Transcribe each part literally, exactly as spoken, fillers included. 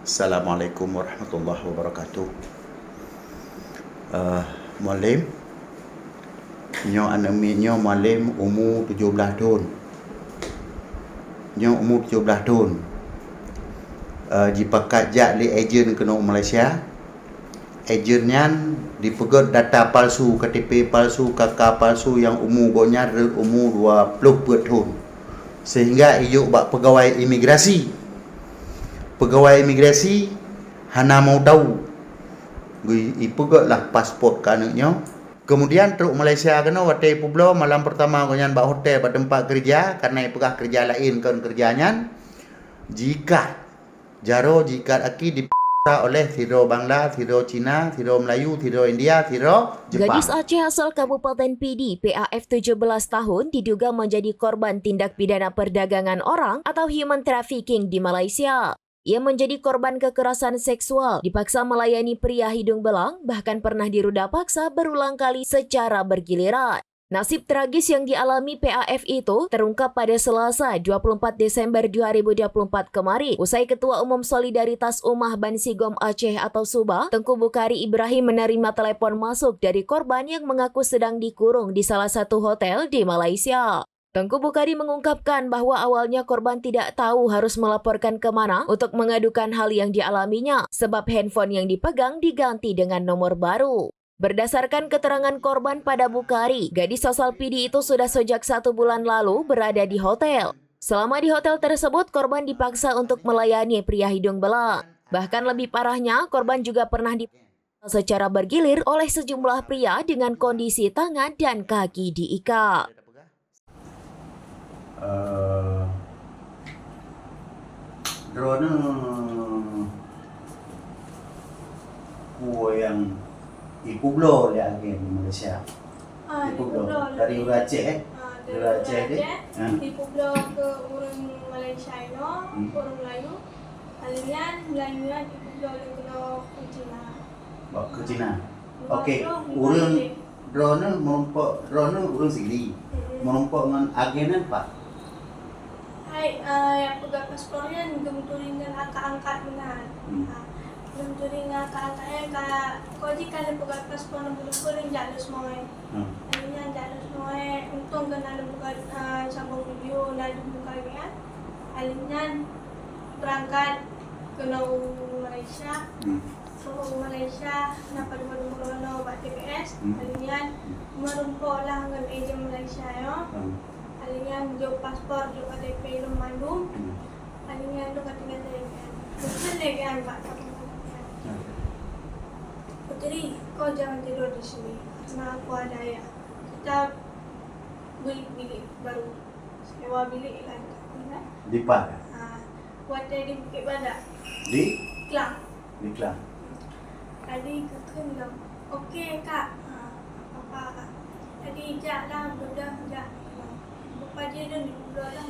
Assalamualaikum warahmatullahi wabarakatuh. Eh, Mualem, nyoe aneuk miet nyoe Mualem umu tujoh blaih thon. Nyoe umu tujoh blaih thon. Eh, jipakat jak lé ejen keunoe u Malaysia. Ejen nyan dipeugöt data palsu, K T P palsu, K K palsu nyang umu gobnyan rhot umu dua ploh peuet thon. Sehingga ijok bak peugawai imigrasi. Peugawai imigrasi hana mau tahu. Geu-, ipeugöt lah paspot keu aneuk nyoe. Kemudian trok Malaysia keunoe, watèe ipeubloe malam pertama gobnyan bak hotel bak teumpat keureuja, karena ipeugah keureuja laén kon keureuja nyan. Jiikat. Jaroe jiikat aki dipaksa oleh sidroe Bangla, sidroe Cina, sidroe Melayu, sidroe India, sidroe Jepang. Gadis Aceh asal Kabupaten Pidie, P A F tujuh belas tahun, diduga menjadi korban tindak pidana perdagangan orang atau human trafficking di Malaysia. Ia menjadi korban kekerasan seksual, dipaksa melayani pria hidung belang, bahkan pernah diruda paksa berulang kali secara bergiliran. Nasib tragis yang dialami P A F itu terungkap pada Selasa, dua puluh empat Desember dua ribu dua puluh empat kemarin, usai Ketua Umum Solidaritas Ummah Bansigom Aceh atau SUBA, Tengku Bukhari Ibrahim, menerima telepon masuk dari korban yang mengaku sedang dikurung di salah satu hotel di Malaysia. Tengku Bukhari mengungkapkan bahwa awalnya korban tidak tahu harus melaporkan ke mana untuk mengadukan hal yang dialaminya, sebab handphone yang dipegang diganti dengan nomor baru. Berdasarkan keterangan korban pada Bukhari, gadis asal Pidie itu sudah sejak satu bulan lalu berada di hotel. Selama di hotel tersebut, korban dipaksa untuk melayani pria hidung belang. Bahkan lebih parahnya, korban juga pernah di secara bergilir oleh sejumlah pria dengan kondisi tangan dan kaki diikat. Eh, droeneuh peue nyang ipeubloe lé agen di Malaysia? Ah, ipeubloe. Ipeubloe dari ureueng Aceh, eh? Ah, dari ureueng Aceh deh. Ha. Ipeubloe keu ureueng Malaysia inoe, hmm, ureueng Melayu. Lalu nyan, Melayu nyan ipeubloe lé keunoe keu Cina. Bak keu Cina. Okey, ureueng droeneuh meurumpok, droeneuh ureueng Sigli. Mm-mm. Meurumpok ngon agen nyan pat? Hai, eh, nyang peugah paspor nyan geuturi ngon angkat-angkat meunan. Hmm. Ha, geuturi ngon angkat-angkat nyan ka, ko jih ka lheueh peugah paspor nyan beutôi-beutôi jak lôn seumawét. Hmm. Akhirnya jak lôn seumawét, untông keunan lôn peugah, eh, sambông video na lôn buka lagèe nyan. Akhirnya berangkat keunoe u Malaysia. Hmm. Trok u Malaysia, na padum-padum droeneuh bak T P S, hmm, kali nyan, hmm, meurumpok lah ngon ejen Malaysia nyoe. Hmm. Kali nyan jok paspor, jok K T P lôn mandum. Hmm. Kali nyan lôn ka tinggai lé gobnyan. Mungken lé gobnyan bak kampung gobnyan. Hmm. Putri, kau jangan tidur di sini, karena aku ada ya. Kita beli bilik baru. Sewa bilik lah dekat ni kan. Di pat? Ha, watèe di Bukit Badak. Di? Klang. Di Klang. Tadi geukheun lom. Okey, Kak. Ha, apa, Kak? Tadi jak lah, beudôh jak. Beupajoh lôn di Pulo lah,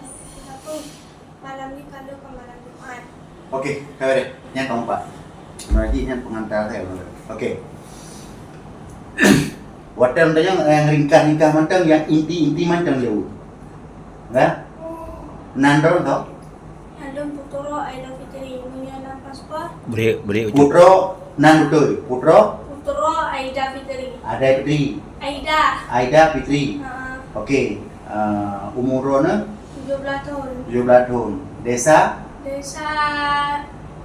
tapi malam ni kalau ke malam Jumat. Okey, ka deh. Nyan ka meupat. Meunajih nyan pengantar saya. Okey. Watèe lôn tanyong nyang ringkas-ringkas mantong, nyang inti-inti mantong lé ulôn. Ya? Nan droe tau? Nan lôn Putroe Aida Fitri, meunyoe lam paspor. Bri, bri ucok. Putroe, nan beutôi. Putroe? Putroe Aida Fitri. Aida Fitri. Aida. Aida Fitri. Ha. Okey. Ah, umu droeneuh? Tujoh blaih thon. Tujoh blaih thon. Desa? Desa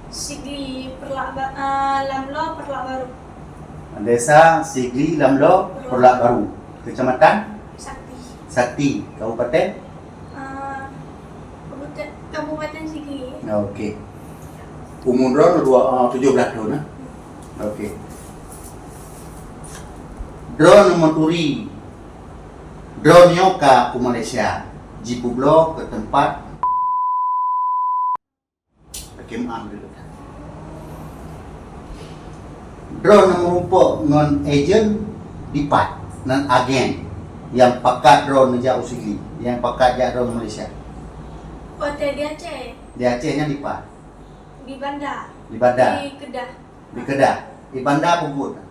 Sigli, Peureulak Ba-, ah, Lamlo, Peureulak Barô. Desa Sigli, Lamlo, Peureulak Barô. Kecamatan? Sakti. Sakti. Kabupaten? Ah, Kabupaten, Kabupaten Sigli. Okey. Umu droeneuh dua, ah, tujoh blaih thon, eh? Hmm. Okey. Droeneuh meuturi Droeneuh nyoe ka u Malaysia, jipeubloe keu teumpat. Oke, maaf dulu. Droeneuh meurumpok ngon ejen dipat, nan agen nyang pakat droeneuh jak u Sigli, nyang pakat jak droeneuh u Malaysia. Watèe di Aceh. Di Aceh nyan dipat? Di Banda. Di Banda. Di Kedah. Di Kedah. Di Banda peubuet.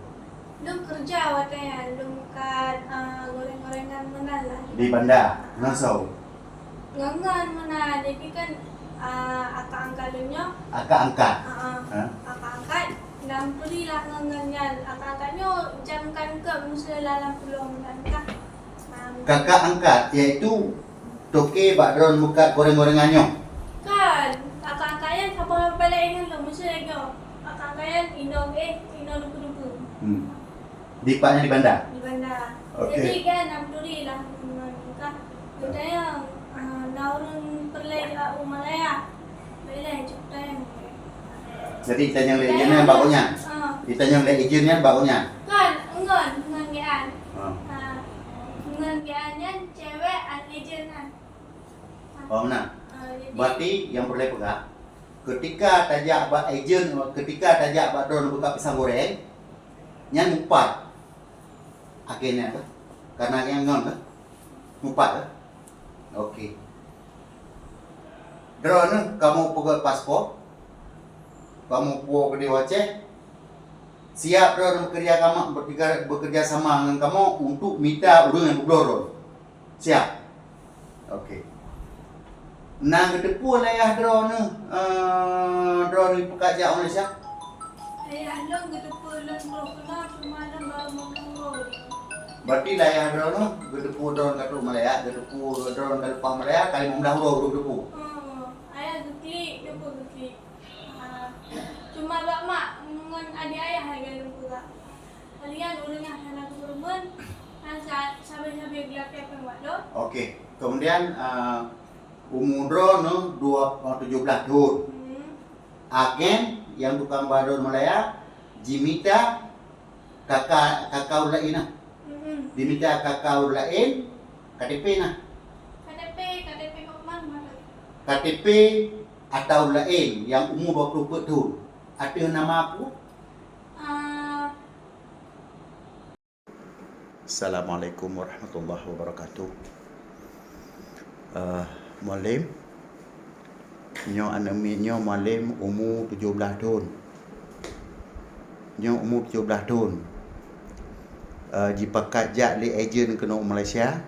Lôn keureuja watèe nyan, lôn ka, ah, goreng-gorengan meunan lah. Di Banda, ngon soe? Ngon, ngon meunan, jadi kan, ah, akak angkat lôn nyoe. Akak angkat? Ah, ah. Ha? Kakak angkat, lam turi lah ngon, ngon nyan. Kakak angkat nyoe jam kan ke meuseu lam pulo bulan kah? Kakak angkat, iaitu toke bak droen buka goreng-gorengan nyoe? Kan, kakak angkat nyan saboh balek ngon lôn meuseu lagèe nyoe. Kakak angkat nyan inong, eh, inong duku-duku. Hmm. Di pat nyan di Banda? Di Banda. Okey. Jadi kan, lam turi lah ngon kah. Geutanyoe, ah, na ureueng peureulèe jak u Malaya. Bèk lé, cok tayang. Jadi, tanyong lé ijeuen nyan bak gobnyan? Ah. Ditanyong lé ijeuen nyan bak gobnyan? Kan, ngon, ngon Gian. Ah. Ah, ngon Gian nyan cewek an ijeuen nyan. Oh, meunan. Ah, jadi berarti nyang peureulèe peugah, keutika tajak bak ijeuen, keutika tajak bak droen buka pisang goreng, nyan mupat. Akhirnya, kan? Karena nyang ngon, kan? Mupat, kan? Okey. Droeneuh kamoe peugöt paspor, kamoe puwoe keudéh u Aceh, siap droeneuh bekerja sama, bekerja, bekerja sama ngon kamoe untuk mita ureueng nyang peubloe droeneuh. Siap? Okey. Na geuteupeue lé ayah droeneuh, eh, droeneuh peukat jak u Malaysia? Ayah lôn geuteupeue lôn troh keunoe, cuma lôn barô meunang uroe. Berarti lé ayah droeneuh geuteupeue droeneuh ka trok Malaya, geuteupeue droeneuh ka leupah Malaya, ka limong blah uroe geuteupeue? Hmm, ayah geuklik, teupeue geuklik. Ah, cuma bak mak ngon adék ayah hai galeng peugah. Kalian ureueng nyang hana geupeurumeuen, han sa-, sabe-sabe geulakèe péng bak lôn. Okey. Kemudian, ah, umu droeneuh dua, ah, tujoh blah thon. Hmm. Agen nyang tukang ba droeneuh Malaya jimita K K, K K ureueng laén na. Mm-mm. Dimita K K ureueng laén, K T P na. K T P, K T P keu man, man? K T P atau laén nyang umu dua ploh peuet thon. Ateueh nama aku? Ah. Assalamualaikum warahmatullahi wabarakatuh. Eh, Mualem, nyoe aneuk miet nyoe Mualem umu tujoh blah thon. Nyoe umu tujoh blah thon. Eh, jipakat jak lé ejen keunoe u Malaysia.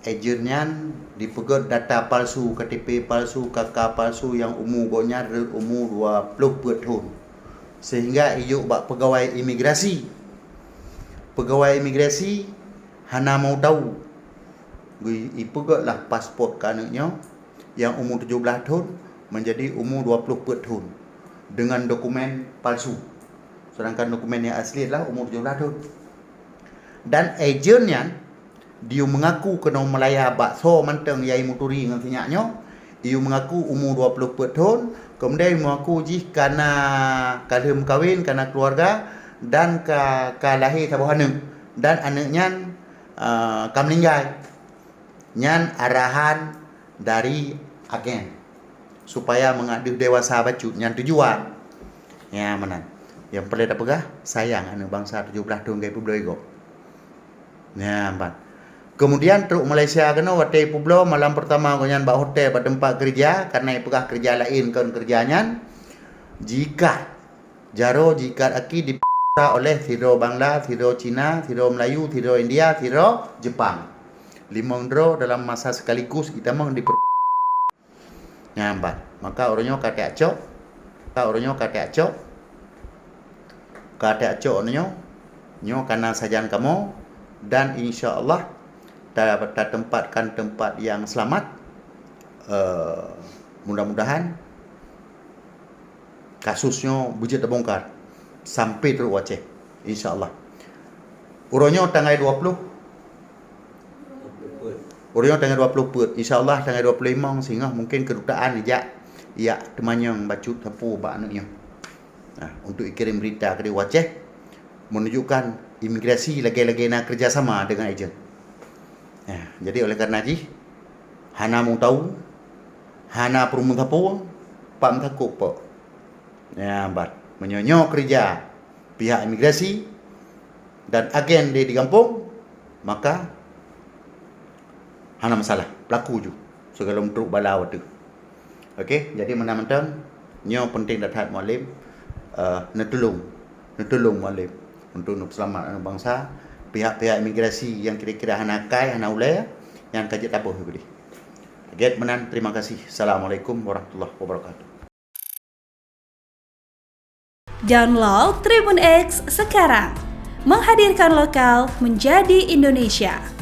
Ejen nyan jipeugöt data palsu, K T P palsu, K K palsu nyang umu gobnyan rhot umu dua ploh peuet thon. Sehingga ijok bak peugawai imigrasi. Peugawai imigrasi hana mau tahu. Geu-, ipeugöt lah paspor keu aneuk nyoe nyang umu tujoh blah thon menjadi umu dua ploh peuet thon dengan dokumen palsu. Sedangkan dokumen nyang asli adalah umu tujoh blah thon. Dan ejen nyan, diyue meungaku keunoe Malaya bak soe mantong nyang imuturi ngon sinyak nyoe, iyue meungaku umu dua ploh peuet thon, keumudian iyue meungaku jih ka na, ka lheueh meukawen, ka na keuluwarga, dan ka, ka lahé saboh aneuk. Dan aneuk nyan, eh, ka meuninggai. Nyan arahan dari agen supaya mangat deuh dewasa bacut, nyan tujuan. Nyan meunan. Nyang peureulèe tapeugah, sayang aneuk bansa tujoh blah thon ka ipeubloe gob. Nyan ban. Keumudian trok Malaysia keunoe, watèe ipeubloe malam peurtama gobnyan bak hotel, bak teumpat keureuja, karena ipeugah keureuja laén kon keureuja nyan. Jikat. Jaroe jiikat aki diperkosa oleh sidroe Bangla, sidroe Cina, sidroe Melayu, sidroe India, sidroe Jepang. Limong droe dalam masa sekaligus itamong diperkosa. Nyan ban. Maka uroe nyoe ka teucok, maka uroe nyoe ka teucok, ka teucok uroe nyoe, nyoe ka na sajan kamoe, dan insya Allah ta-, tatempatkan tempat yang selamat. Eh, mudah-mudahan kasus nyoe beujeuet teubongkar sampai trok u Aceh, insya Allah. Uroe nyoe tanggai dua ploh, uroe nyoe tanggai dua ploh peuet, insya Allah tanggai dua ploh limong singoh mungkin kedutaan ijak, ijak teumanyong bacut sapeue bak aneuk nyoe. Nah, untuk ikirém berita keudéh u Aceh, menunjukkan imigrasi lagèe-lagèe na kerjasama dengan ejen. Nah, jadi oleh karena jih, hana meuteumé, hana peurumoh sapeue, pat meutakot po. Nyan ban, meunyoe nyoe keureuja pihak imigrasi dan agen di, di gampông, maka hana masalah, peulaku ju. Sigohlom trok bala watèe. Okey, jadi meunan mantong, nyoe penting that-that Mualem, eh, neutulông, neutulông Mualem untuk neupeuseulamat aneuk bansa, pihak-pihak imigrasi nyang kira-kira hana akai, hana ulèe, nyan ka jeuet taboh keudéh. Gèt meunan, terima kasih. Assalamualaikum warahmatullahi wabarakatuh. Download Tribun X sekarang. Menghadirkan lokal menjadi Indonesia.